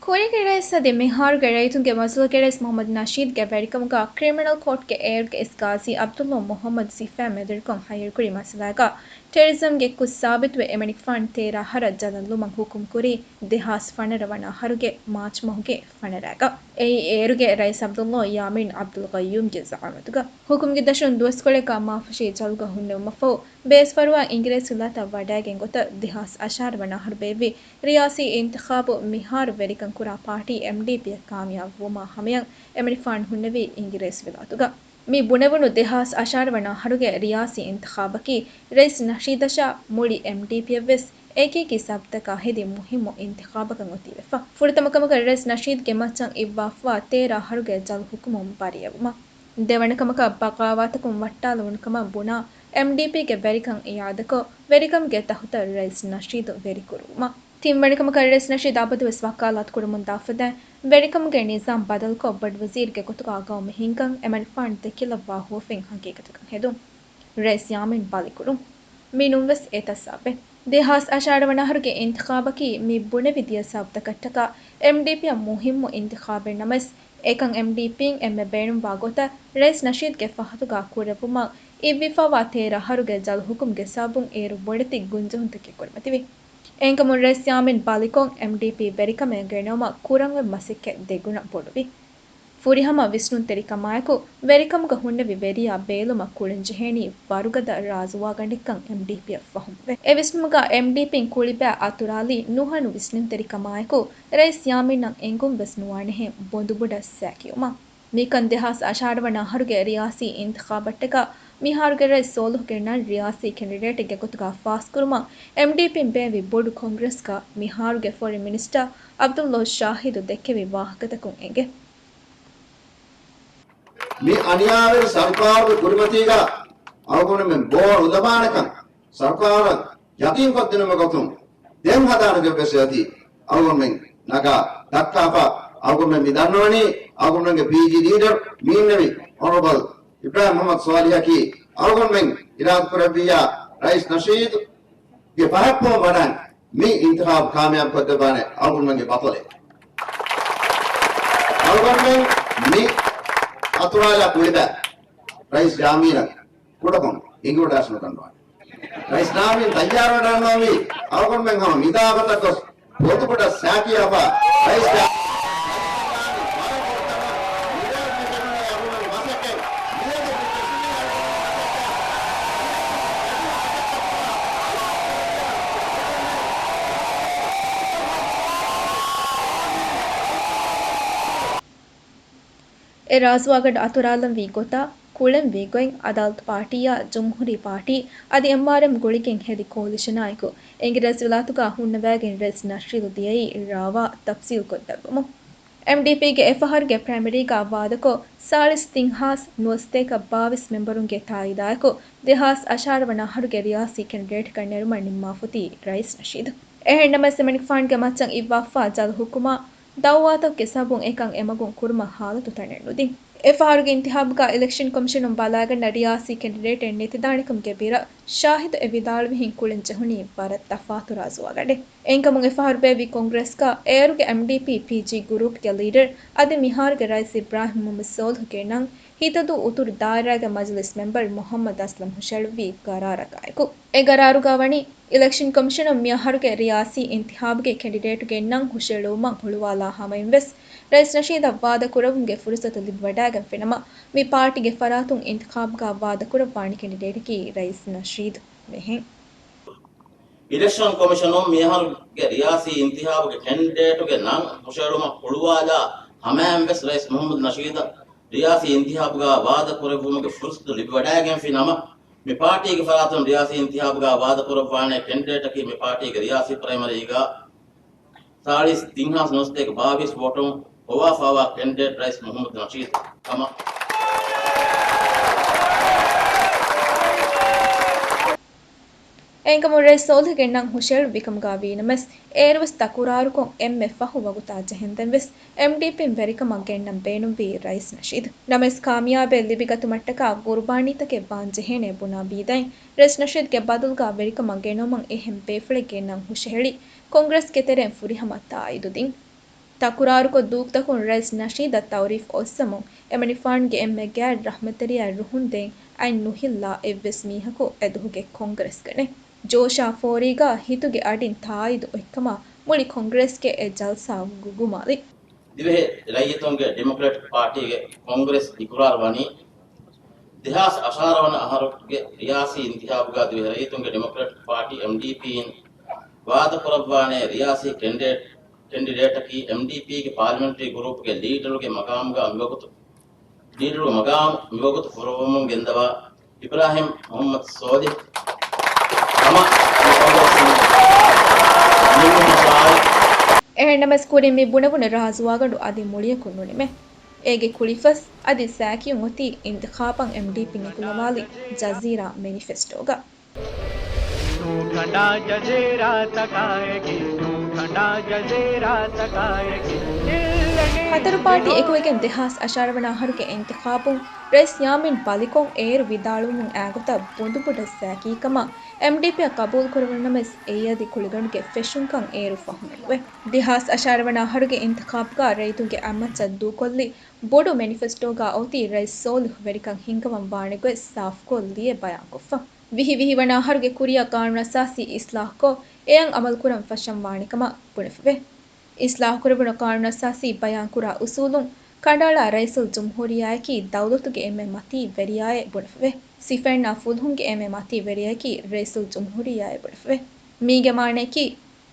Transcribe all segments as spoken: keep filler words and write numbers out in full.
ކުރީގެ ރައީސް އަދި މިހާރުގެ ރައްޔިތުންގެ މަޖިލީހުގެ ރައީސް މުހައްމަދު ނަޝީދުގެ ވެރިކަމުގަ ކްރިމިނަލް ކޯޓްގެ އޭރުގެ އިސް ގާޒީ އަބްދުﷲ މުހައްމަދު ސިފައިން މެދުވެރިކޮށް ހައްޔަރުކުރި މައްސަލާގަ ޓެރަރިޒަމްގެ ކުށް ސާބިތުވެ، އެމަނިކުފާނު ތޭރަ އަހަރަށް ޖަލަށް ލުމަށް ހުކުމް ކުރީ ދެހާސް ފަނަރަ ވަނަ އަހަރުގެ މާޗް މަހުގެ ފަނަރައިގަ. އެއީ އޭރުގެ ރައީސް އަބްދުﷲ ޔާމީން އަބްދުލް ޤައްޔޫމްގެ ޒަޢާމަތުގަ. ހުކުމްގެ ދަށުން ދުވަސްކޮޅެއްގަ މާފުށީ ޖަލުގަ ހުންނެވުމަށްފަހު، ބޭސްފަރުވާ އިނގިރޭސި ވިލާތަށް ވަޑައިގެން ގޮތަށް ދެހާސް އަށާރަ ވަނަ އަހަރު ބޭއްވި ރިޔާސީ އިންތިޚާބު މިހާރު ވެރިކަން ކުރާ ޕާޓީ އެމްޑީޕީއަށް ކާމިޔާބު ވުމާ ހަމަޔަށް އެމަނިކުފާނު ހުންނެވީ އިނގިރޭސި ވިލާތުގަ. މި ބުނެވުނު ދެހާސް އަށާރަ ވަނަ އަހަރުގެ ރިޔާސީ އިންތިޚާބަކީ ރައީސް ނަޝީދަށާ މުޅި އެމްޑީޕީއަށްވެސް އެކިއެކި ސަބަބުތަކާ ހެދި މުހިއްމު އިންތިޚާބަކަށް އޮތީވެފަ. ފުރަތަމަ ކަމަކަށް ރައީސް ނަޝީދުގެ މައްޗަށް އިއްވާފަވާ ތޭރަ އަހަރުގެ ޖަލު ހުކުމުން ބަރީއަވުމަށް. ދެވަނަ ކަމަކަށް ބަޣާވާތަކުން ވައްޓާލެވުނު ކަމަށް ބުނާ އެމްޑީޕީގެ ވެރިކަން އިއާދަކޮށް، ވެރިކަމުގެ ތަހުތަށް ރައީސް ނަޝީދު ވެރިކުރުވުމަށް. ތިންވަނަ ކަމަކަށް ރައީސް ނަޝީދު އަބަދުވެސް ވަކާލާތު ކުރަމުންދާ ފަދައިން، ވެރިކަމުގެ ނިޒާމް ބަދަލުކޮށް، ބޮޑުވަޒީރުގެ ގޮތުގަ ގައުމީ ހިންގަން އެމަނިކުފާނު ދެކިލައްވާ ހުވަފެން ހަގީގަތަކަށް ހެދުން. ރައީސް ޔާމީން ބަލިކުރުން. މި ނޫންވެސް އެތައް ސަބަބެއް. ދެހާސް އަށާރަ ވަނަ އަހަރުގެ އިންތިޚާބަކީ މި ބުނެވި ދިޔަ ސަބަބުތަކަށްޓަކާ އެމްޑީޕީއަށް މުހިއްމު އިންތިޚާބެއް ނަމަވެސް، އެކަން އެމްޑީޕީން އެންމެ ބޭނުންވާ ގޮތަށް ރައީސް ނަޝީދުގެ ފަހަތުގަ ކުރެއްވުމަށް އިއްވިފަވާ ތޭރަ އަހަރުގެ ޖަލު ހުކުމްގެ ސަބަބުން އޭރު ބޮޑެތި ގުންޖެހުންތަކެއް ކުރިމަތިވި. އެހެންކަމުން ރައީސް ޔާމީން ބަލިކޮށް، އެމްޑީޕީ ވެރިކަމެއް ގެނައުމަށް ކުރަން އޮތް މަސައްކަތް ދެގުނަ ބޮޑުވި. ފުރިހަމަ ވިސްނުންތެރިކަމާއެކު، ވެރިކަމުގަ ހުންނެވި ވެރިޔާ ބޭލުމަށް ކުޅުންޖެހޭނީ ވަރުގަދަ ރާޖުވާގަނޑެއްކަން އެމްޑީޕީއަށް ފަހުމެވެ. އެ ވިސްނުމުގަ އެމްޑީޕީން ކުޅިބައި އަތުރާލީ ނުހަނު ވިސްނުންތެރިކަމާއެކު، ރައީސް ޔާމީނަށް އެނގުން ވެސް ނުވާނެހެން ބޮނދުބުޑަށް ސައިކިޔުމަށް. މިކަން ދެހާސް އަށާރަ ވަނަ އަހަރުގެ ރިޔާސީ އިންތިޚާބަށްޓަކާ މިހާރުގެ ރައީސް ސޯލިހުގެ ނަން ރިޔާސީ ކެންޑިޑޭޓެއްގެ ގޮތުގަ ފާސްކުރުމަށް އެމްޑީޕީން ބޭއްވި ބޮޑު ކޮންގްރެސްގަ މިހާރުގެ ފޮރިން މިނިސްޓަރ އަބްދުﷲ ޝާހިދު ދެއްކެވި ވާހަކަތަކުން އެނގޭ. މި އަނިޔާވެރި ސަރުކާރުގެ ކުރިމަތީގަ އަޅުގަނޑުމެން ބޯ ނުދަބާނެކަން ސަރުކާރަށް ޔަޤީންކޮށްދިނުމުގެ ގޮތުން ދެން ހަދާނެ ގޮތްވެސް އެއޮތީ އަޅުގަނޑުމެން ނަގާ ދައްކާފަ. އަޅުގަނޑުމެން މި ދަންނަވަނީ އަޅުގަނޑުމެންގެ ޕީޖީ ލީޑަރު މި އިންނެވި އޮނަރަބަލް އިބްރާހިމް މުޙައްމަދު ސޯލިހަކީ އަޅުގަނޑުމެން އިރާދަކުރެއްވިއްޔާ ރައީސް ނަޝީދުގެ ފަހަތްޕުވަން ވަޑައިން މި އިންތިޚާބު ކާމިޔާބުކޮށްދެއްވާނެ އަޅުގަނޑުމެންގެ ބަޠަލެއް. އަޅުގަނޑުމެން މި އަތުރާލާ ކުޅިބައި ރައީސް ޔާމީނަށް ކުޑަކޮށް އިނގިވަޑައިސްނުކަންވާނެ. ރައީސް ޔާމީން ތައްޔާރުވެ ނަންނަވަނީ އަޅުގަނޑުމެން ހަމަ މިދާ ގޮތަށް ގޮސް ބޮނދުބުޑަށް ސައިކިޔާފަ ރައީސް ޔާ-، އެ ރާޖުވާގަނޑު އަތުރާލަންވީ ގޮތާ، ކުޅެންވީ ގޮތް، އަދާލަތު ޕާޓީއާ، ޖުމްހޫރީ ޕާޓީ އަދި އެމްއާރްއެމް ގުޅިގެން ހެދި ކޯލިޝަނާއެކު، އިނގިރޭސިވިލާތުގަ ހުންނަވައިގެން ރައީސް ނަޝީދު ދިޔައީ ރާވާ ތަފްސީލްކޮށްދެއްވަމުން. އެމްޑީޕީގެ އެފަހަރުގެ ޕްރައިމަރީގަ ވާދަކޮށް، ސާޅީސް ތިން ހާސް ނުވަސަތޭކަ ބާވީސް މެމްބަރުންގެ ތާއީދާއެކު، ދެހާސް އަށާރަ ވަނަ އަހަރުގެ ރިޔާސީ ކެންޑިޑޭޓްކަން ނެރުމަށް ނިންމާފައި ރައީސް ނަޝީދު. އެހެންނަމަވެސް، އެމަނިކުފާނުގެ މައްޗަށް އިއްވާފަ ޖަލު ހުކުމާ، ދައުވާތަކުގެ ސަބަބުން އެކަން އެމަގުން ކުރުމަށް ހާލަތު ތަނެއް ނުދިން. އެފަހަރުގެ އިންތިހާބުގަ އިލެކްޝަން ކޮމިޝަނުން ބަލާގަންނަ ރިޔާސީ ކެންޑިޑޭޓެއް ނެތިދާނެކަމުގެ ބިރަށް ޝާހިދު އެ ވިދާޅުވިހެން ކުޅެން ޖެހުނީ ވަރަށް ތަފާތު ރާޖުވާގަނޑެއް. އެހެންކަމުން އެފަހަރު ބޭއްވި ކޮންގްރެސްގަ އޭރުގެ އެމްޑީޕީ ޕީޖީ ގުރޫޕްގެ ލީޑަރ އަދި މިހާރުގެ ރައީސް އިބްރާހިމް މުހައްމަދު ސޯލިހުގެ ނަން ހިތަދޫ އުތުރު ދާއިރާގެ މަޖިލިސް މެމްބަރު މުހައްމަދު އަސްލަމް ހުށަހެޅުއްވި ގަރާރަކާއެކު. އެ ގަރާރުގަ ވަނީ، އިލެކްޝަން ކޮމިޝަނުން މިއަހަރުގެ ރިޔާސީ އިންތިހާބުގެ ކެންޑިޑޭޓުގެ ނަން ހުށަހެޅުވުމަށް ހުޅުވާލާ ހަމައިން ވެސް، ރައީސް ނަޝީދަށް ވާދަ ކުރެއްވުމުގެ ފުރުސަތު ލިބިވަޑައިގެންފިނަމަ، މި ޕާޓީގެ ފަރާތުން އިންތިޚާބުގަ ވާދަ ކުރައްވާނެ ކެންޑިޑޭޓަކީ ރައީސް ނަޝީދު މެހެން. އިލެކްޝަން ކޮމިޝަނުން މިއަހަރުގެ ރިޔާސީ އިންތިހާބުގެ ކެންޑިޑޭޓުގެ ނަން ހުށަހެޅުމަށް ހުޅުވާލާ ހަމައިން ވެސް ރައީސް މުހައްމަދު ނަޝީދަށް ރިޔާސީ އިންތިހާބުގަ ވާދަ ކުރެއްވުމުގެ ފުރުސަތު ލިބިވަޑައިގެންފި ނަމަ، މި ޕާޓީގެ ފަރާތުން ރިޔާސީ އިންތިހާބުގަ ވާދަ ކުރައްވާނެ ކެންޑިޑޭޓަކީ މި ޕާޓީގެ ރިޔާސީ ޕްރައިމަރީގަ ސާޅީސް ތިން ހާސް ނުވަސަތޭކަ ބާވީސް ވޯޓުން ހޮވާފައިވާ ކެންޑިޑޭޓް ރައީސް މުހައްމަދު ނަޝީދު ކަމަށް. އެހެންކަމުން ރައީސް ސޯލިހުގެ ނަން ހުށަހެޅުއްވިކަމުގަ ވީނަމަވެސް، އޭރުވެސް ތަކުރާރުކޮށް އެންމެ ފަހު ވަގުތާ ޖެހެންދެން ވެސް އެމްޑީޕީން ވެރިކަމަށް ގެންނަން ބޭނުންވީ ރައީސް ނަޝީދު. ނަމަވެސް، ކާމިޔާބެއް ލިބިގަތުމަށްޓަކާ ގުރުބާނީތަކެއް ވާން ޖެހޭނޭ ބުނާ ބީދައިން، ރައީސް ނަޝީދުގެ ބަދަލުގަ ވެރިކަމަށް ގެނައުމަށް އެހެން ބޭފުޅެއް ގެންނަން ހުށަހެޅި، ކޮންގްރެސްގެ ތެރެއިން ފުރިހަމަ ތާއީދު ދިން. ތަކުރާރުކޮށް ދޫކުތަކުން ރައީސް ނަޝީދަށް ތައުރީފް އޮއްސަމުން، އެމަނިކުފާނުގެ އެންމެ ގާތް ރަޙްމަތްތެރިޔާ ރުހުން ދޭން އަތް ނުހިއްލާ އެއްވެސް މީހަކު އެދުވަހުގެ ކޮންގްރެސްގަ ނެތް. ޖޯޝާ ފޯރީގަ ހިތުގެ އަޑިން ތާއީދު އޮތްކަމަށް މުޅި ކޮންގްރެސްގެ އެ ޖަލްސާ ގުގުމާލި. ދިވެހި ރައްޔިތުންގެ ޑިމޮކްރެޓިކް ޕާޓީގެ ކޮންގްރެސް އިޤުރާރު ވަނީ، ދެހާސް އަށާރަ ވަނަ އަހަރުގެ ރިޔާސީ އިންތިޚާބުގަ ދިވެހި ރައްޔިތުންގެ ޑިމޮކްރެޓިކް ޕާޓީ، އެމްޑީޕީ، އިން ވާދަކުރައްވާނޭ ރިޔާސީ ކެންޑިޑޭޓް، ކެންޑިޑޭޓަކީ އެމްޑީޕީގެ ޕާލިމެންޓްރީ ގުރޫޕްގެ ލީޑަރުގެ މަގާމުގަ މިވަގުތު، ލީޑަރުގެ މަގާމު މިވަގުތު ފުރައްވަމުން ގެންދަވާ އިބްރާހިމް މުޙައްމަދު ސޯލިހް ކަމަށް މި ކޮންގްރެސް ނިންމުމަށާއި. އެހެންނަމަވެސް ކުރިން މި ބުނެވުނު ރާޖުވާގަނޑު އަދި މުޅިއަކުން ނުނިމޭ. އޭގެ ކުޅިފަސް އަދި ސައިކިޔުން އޮތީ އިންތިޚާބަށް އެމްޑީޕީން އެކުލަވާލި ޖަޒީރާ މެނިފެސްޓޯގަ. ނޫކަނޑާ ޖަޒީރާތަކާއެކީ، ނޫކަނޑާ ޖަޒީރާތަކާއެކީ، ހަތަރު ޕާޓީ އެކުވެގެން ދެހާސް އަށާރަ ވަނަ އަހަރުގެ އިންތިޚާބުން ރައީސް ޔާމީން ބަލިކޮށް އޭރު ވިދާޅުވުމުން އާގޮތަށް ބުނދުބުޑަށް ސައިކީ ކަމަށް އެމްޑީޕީއަށް ޤަބޫލު ކުރެވުނު ނަމަވެސް، އެއީ އަދި ކުޅިގަނޑުގެ ފެށުންކަން އޭރު ފަހުމެއް ނުވޭ. ދެހާސް އަށާރަ ވަނަ އަހަރުގެ އިންތިޚާބުގަ ރައްޔިތުންގެ އަތްމައްޗަށް ދޫކޮށްލި ބޮޑު މެނިފެސްޓޯގަ އޮތީ ރައީސް ސޯލިހު ވެރިކަން ހިންގަވަން ވާނެ ގޮތް ސާފުކޮށް ލިޔެ ބަޔާންކޮށްފަ. ވިހި ވިހި ވަނަ އަހަރުގެ ކުރިއަށް ޤާނޫނުއަސާސީ އިސްލާހުކޮށް، އެއަށް އަމަލުކުރަން ފަށަން ވާނެ ކަމަށް ބުނެފަވޭ. އިސްލާހުކުރެވުނު ޤާނޫނުއަސާސީ ބަޔާންކުރާ އުސޫލުން ކަނޑައަޅާ ރައީސުލްޖުމްހޫރިއްޔާއަކީ ދައުލަތުގެ އެންމެ މަތީ ވެރިޔާއޭ ބުނެފަވޭ. ސިފައިންނާ ފުލުހުންގެ އެންމެ މަތީ ވެރިޔަކީ ރައީސުލްޖުމްހޫރިއްޔާއޭ ބުނެފަވޭ. މީގެ މާނައަކީ،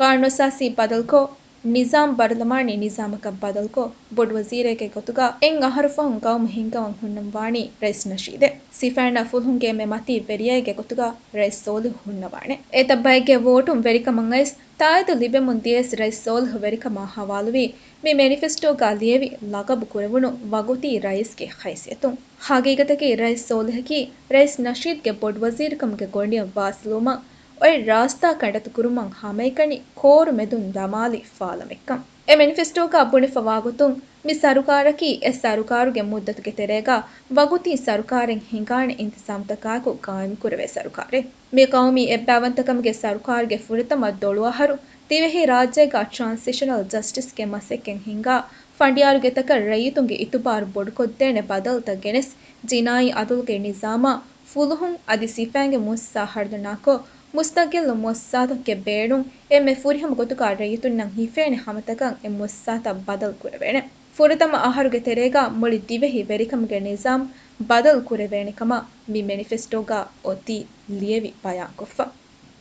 ޤާނޫނުއަސާސީ ބަދަލުކޮށް، ނިޒާމް ބަރުލަމާނީ ނިޒާމަކަށް ބަދަލުކޮށް، ބޮޑުވަޒީރެއްގެ ގޮތުގަ އެއް އަހަރު ފަހުން ޤައުމު ހިންގަވަން ހުންނަންވާނީ ރައީސް ނަޝީދެއް. ސިފައިންނާ ފުލުހުންގެ އެންމެ މަތީ ވެރިޔައެއްގެ ގޮތުގަ ރައީސް ސޯލިހު ހުންނަވާނެ. އެތައް ބައެއްގެ ވޯޓުން ވެރިކަމަށް އައިސް، ތާއީދު ލިބެމުން ދިޔަސް ރައީސް ސޯލިހު ވެރިކަމާ ހަވާލުވީ، މި މެނިފެސްޓޯގަ ލިޔެވި ލަޤަބު ކުރެވުނު ވަގުތީ ރައީސްގެ ހައިސިއްޔަތުން. ހަގީގަތަކީ ރައީސް ސޯލިހަކީ ރައީސް ނަޝީދްގެ ބޮޑުވަޒީރުކަމުގެ ގޮނޑިއަށް ވާސިލުވުމަށް އޮތް ރާސްތާ ކަނޑަތު ކުރުމަށް ހަމައެކަނި ކޯރު މެދުން ދަމާލި ފާލަމެއްކަން. އެ މެނިފެސްޓޯގަ ބުނެފަވާގޮތުން، މި ސަރުކާރަކީ އެ ސަރުކާރުގެ މުއްދަތުގެ ތެރޭގަ ވަގުތީ ސަރުކާރެއް ހިނގާނެ އިންތިޒާމްތަކާއެކު ޤާއިމްކުރެވޭ ސަރުކާރެއް. މި ޤައުމީ އެއްބައިވަންތަކަމުގެ ސަރުކާރުގެ ފުރަތަމަ ދޮޅުއަހަރު ދިވެހި ރާއްޖޭގަ ޓްރާންސިޝަނަލް ޖަސްޓިސްގެ މަސައްކަތް ހިންގާ، ފަނޑިޔާރުގެ ތަކަށް ރައްޔިތުންގެ އިތުބާރު ބޮޑުކޮށްދޭނެ ބަދަލުތައް ގެނެސް، ޖިނާއީ އަދުލުގެ ނިޒާމާ ފުލުހުން އަދި ސިފައިންގެ މުއައްސަސާ ހަރުދަނާކޮށް، މުސްތަޤިއްލު މުއައްސަސާތަކުގެ ބޭނުން އެންމެ ފުރިހަމަ ގޮތުގަ ރައްޔިތުންނަށް ހިފޭނެ ހަމަތަކަށް އެ މުއައްސަސާތައް ބަދަލު ކުރެވޭނެ. ފުރަތަމަ އަހަރުގެ ތެރޭގަ މުޅި ދިވެހި ވެރިކަމުގެ ނިޒާމް ބަދަލު ކުރެވޭނެ ކަމަށް މި މެނިފެސްޓޯގަ އޮތީ ލިޔެވި ބަޔާންކޮށްފަ.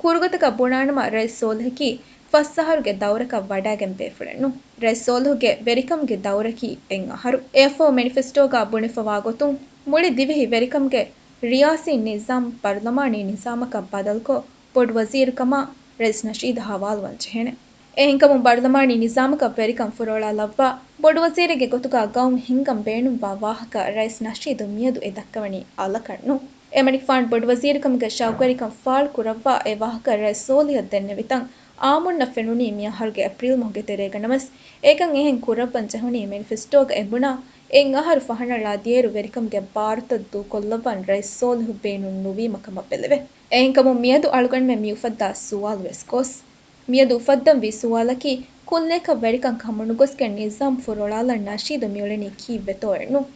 ކުރުގޮތަކަށް ބުނާނަމަ، ރައީސް ސޯލިހަކީ ފަސް އަހަރުގެ ދައުރަކަށް ވަޑައިގެން ބޭފުޅެއް ނޫން. ރައީސް ސޯލިހުގެ ވެރިކަމުގެ ދައުރަކީ އެއް އަހަރު. އެއަށްފަހު މެނިފެސްޓޯގަ ބުނެފަވާ ގޮތުން، މުޅި ދިވެހި ވެރިކަމުގެ ރިޔާސީ ނިޒާމް ޕާރލަމާނީ ނިޒާމަކަށް ބަދަލުކޮށް، ބޮޑުވަޒީރުކަމަށް ރައީސް ނަޝީދަށް ހަވާލުވާން ޖެހޭނެ. އެހެންކަމުން ބަރުލަމާނީ ނިޒާމަކަށް ވެރިކަން ފުރޮޅާލައްވާ، ބޮޑުވަޒީރެއްގެ ގޮތުގަ ގައުމު ހިންގަން ބޭނުންވާ ވާހަކަ ރައީސް ނަޝީދު މިއަދު އެ ދައްކަވަނީ އަލަކަށް ނޫން. އެމަނިކުފާނު ބޮޑުވަޒީރުކަމުގެ ޝައުގުވެރިކަން ފާޅު ކުރައްވާ އެ ވާހަކަ ރައީސް ސޯލިހަށް ދެންނެވިތަން، އާއްމުންނަށް ފެނުނީ މިއަހަރުގެ އޭޕްރީލް މަހުގެ ތެރޭގަ ނަމަވެސް، އޭގަން އެހެން ކުރައްވަން ޖެހުނީ މެނިފެސްޓޯގަ އެނބުނާ އެއް އަހަރު ފަހަނަޅާ ދިޔައިރު ވެރިކަމުގެ ބާރުތައް ދޫކޮށްލައްވަން ރައީސް ސޯލިހު ބޭނުން ނުވީމަ ކަމަށް ބެލެވޭ. އެހެންކަމުން މިއަދު އަޅުގަނޑުމެން މިއުފައްދާ ސުވާލު ވެސް ގޮސް. މިއަދު އުފައްދަންވީ ސުވާލަކީ، ކުއްލިއަކަށް ވެރިކަން ކަމުނުގޮސްގެން ނިޒާމް ފުރޮޅާލަން ނަޝީދު މިއުޅެނީ ކީއްވެތޯއޭ ނޫން.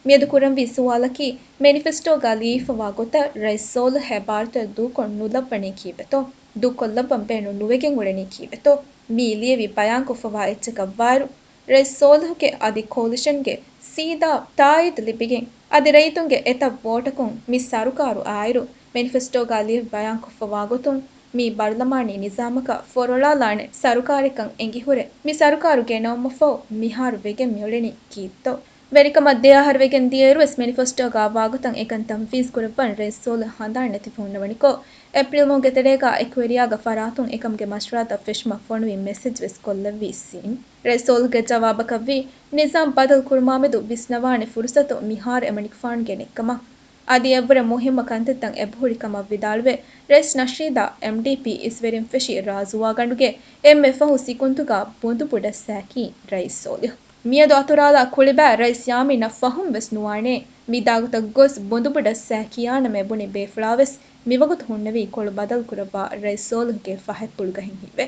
މިއަދު ކުރަންވީ ސުވާލަކީ، މެނިފެސްޓޯގަ ލިޔެފަވާ ގޮތަށް ރައީސް ސޯލިހު އެ ބާރުތައް ދޫކޮށް ނުލައްވަނީ ކީއްވެތޯ؟ ދޫކޮށްލައްވަން ބޭނުން ނުވެގެން އުޅެނީ ކީއްވެތޯ؟ މިއީ ލިޔެވި ބަޔާންކޮށްފަވާ އެއްޗަކަށްވާއިރު، ރައީސް ސޯލިހުގެ އަދި ކޯލިޝަންގެ ސީދާ ތާއީދު ލިބިގެން، އަދި ރައްޔިތުންގެ އެތައް ވޯޓަކުން މި ސަރުކާރު އާއިރު، މެނިފެސްޓޯގަ ލިޔެވި ބަޔާންކޮށްފަވާ ގޮތުން، މި ބަރުލަމާނީ ނިޒާމަކަށް ފުރޮޅާލާނެ ސަރުކާރެއްކަން އެނގިހުރެ، މި ސަރުކާރު ގެނައުމަށްފަހު މިހާރު ވެގެން މިއުޅެނީ ކީއްތޯ؟ ވެރިކަމަށް ދެ އަހަރު ވެގެން ދިޔައިރުވެސް މެނިފެސްޓޯގަ ވާގޮތަށް އެކަން ތަންފީޒް ކުރައްވަން ރައީސް ސޯލިހު ހަނދާން ނެތިފަ ހުންނަވަނިކޮށް، އޭޕްރީލް މަހުގެ ތެރޭގަ އެކުވެރިޔާގެ ފަރާތުން އެކަމުގެ މަޝްވަރާތައް ފެށުމަށް ފޮނުވި މެސެޖް ވެސް ކޮށްލެއްވީ ސީން. ރައީސް ސޯލިހުގެ ޖަވާބަކަށްވީ، ނިޒާމް ބަދަލު ކުރުމާމެދު ވިސްނަވާނެ ފުރުސަތު މިހާރު އެމަނިކުފާނުގެ ނެތްކަމަށް. އަދި އެއްވުރެ މުހިއްމު ކަންތައްތައް އެބަހުރި ކަމަށް ވިދާޅުވެ، ރައީސް ނަޝީދަށް އެމްޑީޕީ އިސްވެރިން ފެށި ރާޖުވާގަނޑުގެ އެންމެ ފަހު ސިކުންތުގަ ބުނދުބުޑަށް ސައިކީ ރައީސް ސޯލިހު. މިއަދު އަތުރާލާ ކުޅިބާ ރައީސް ޔާމީނަށް ފަހުން ވެސް ނުވާނޭ. މިދާގޮތަށް ގޮސް ބުނދުބުޑަށް ސައިކިޔާނަމޭ ބުނި ބޭފުޅާ ވެސް މިވަގުތު ހުންނެވީ ކޮޅު ބަދަލު ކުރައްވާ ރައީސް ސޯލިހުގެ ފަހަތްޕުޅުގަ ހިން ހިތްވެ.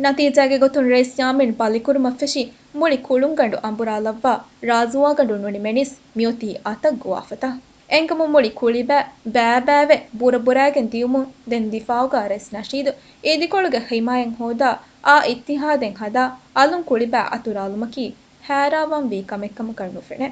ނަތީޖާގެ ގޮތުން ރައީސް ޔާމީން ބަލިކުރުމަށް ފެށި މުޅި ކުޅުންގަނޑު އަނބުރާލައްވާ ރާޒުވާގަނޑު ނުނިމެނިސް މިއޮތީ އަތަށް ގޮވާފަތަ. އެންކަމުން މުޅި ކުޅިބައި ބައިބައިވެ ބުރަބުރައިގެން ދިޔުމުން ދެން ދިފާއުގަ ރައީސް ނަޝީދު އިދިކޮޅުގެ ހިމާޔަތް ހޯދާ އާ އިއްތިހާދެއް ހަދާ އަލުން ކުޅިބައި އަތުރާލުމަކީ ހައިރާވާންވީ ކަމެއްކަމަކަށް ނުފެނޭ.